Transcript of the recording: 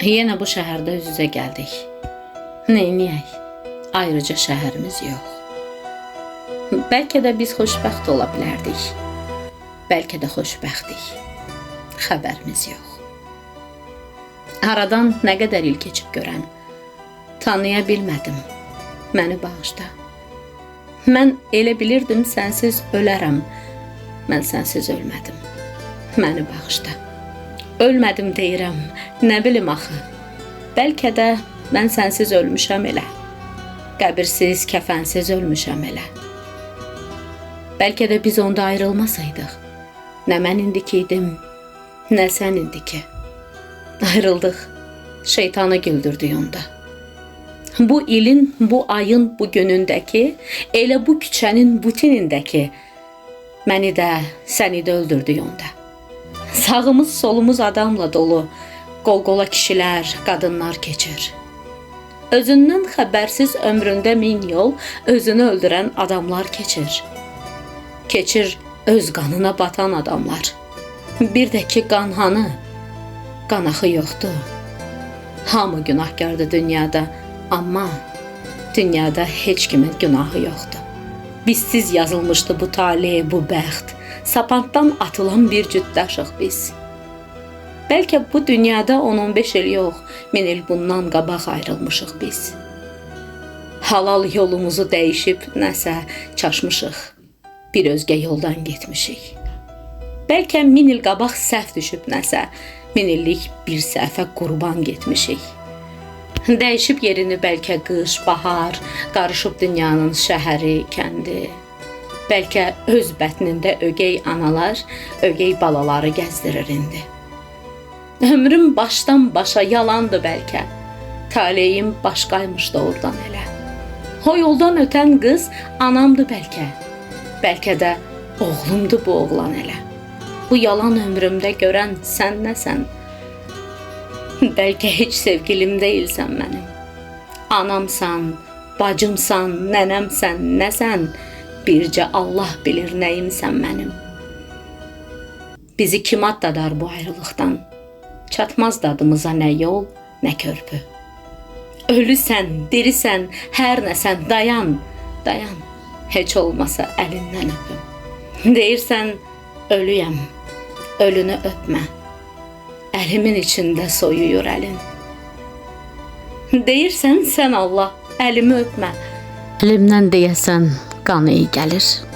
Yenə bu şəhərdə üz-üzə gəldik. Neyniyək? Ayrıca şəhərimiz yox. Bəlkə də biz xoşbəxt ola bilərdik. Bəlkə də xoşbəxtik. Xəbərimiz yox. Aradan nə qədər il keçib görən, tanıya bilmədim. Məni bağışla. Mən elə bilirdim sənsiz ölərəm. Mən sənsiz ölmədim. Məni bağışla. Ölmədim deyirəm, nə bilim axı. Bəlkə də mən sənsiz ölmüşəm elə. Qəbirsiz, kəfənsiz ölmüşəm elə. Bəlkə də biz onda ayrılmasaydıq. Nə mən indiki idim, nə sən indiki. Ayrıldıq. Şeytanı güldürdük onda. Bu ilin, bu ayın, bu günündəki, elə bu küçənin bu tinindəki məni də, səni də öldürdük onda. Sağımız, solumuz adamla dolu, qol-qola kişilər, qadınlar keçir. Özündən xəbərsiz ömründə min yol özünü öldürən adamlar keçir. Keçir öz qanına batan adamlar. Bir də ki qan hanı? Qan axı yoxdur. Hamı günahkardır dünyada, amma dünyada heç kimin günahı yoxdur. Bizsiz yazılmışdı bu tale, bu bəxt. Sapantdan atılan bir cütdaşıq biz. Bəlkə bu dünyada 10-15 il yox, min il bundan qabaq ayrılmışıq biz. Halal yolumuzu dəyişib nəsə çaşmışıq. Bir özgə yoldan getmişik. Bəlkə min il qabaq səhv düşüb nəsə, min illik bir səhvə qurban getmişik. Dəyişib yerini bəlkə qış, bahar, qarışıb dünyanın şəhəri, kəndi. Bəlkə öz bətnində ögey analar, ögey balaları gəzdirir indi. Ömrüm başdan başa yalandı bəlkə. Taleyim başqaymış doğrudan elə. O yoldan ötən qız anamdı bəlkə. Bəlkə də oğlumdu bu oğlan elə. Bu yalan ömrümdə görən sən nəsən? Bəlkə heç sevgilim deyilsən mənim. Anamsan, bacımsan, nənəmsən, nəsən? Bircə Allah bilir nəyimsən mənim. Bizi kim addadar bu ayrılıqdan? Çatmaz dadımıza nə yol, nə körpü. Ölüsən, dirisən, hər nəsən, dayan, dayan. Heç olmasa əlindən öpüm. Deyirsən, ölüyəm, ölünü öpmə. Əlimin içində soyuyur əlin. Deyirsən, sən Allah, əlimi öpmə. Əlimdən deyəsən qan iyi gəlir.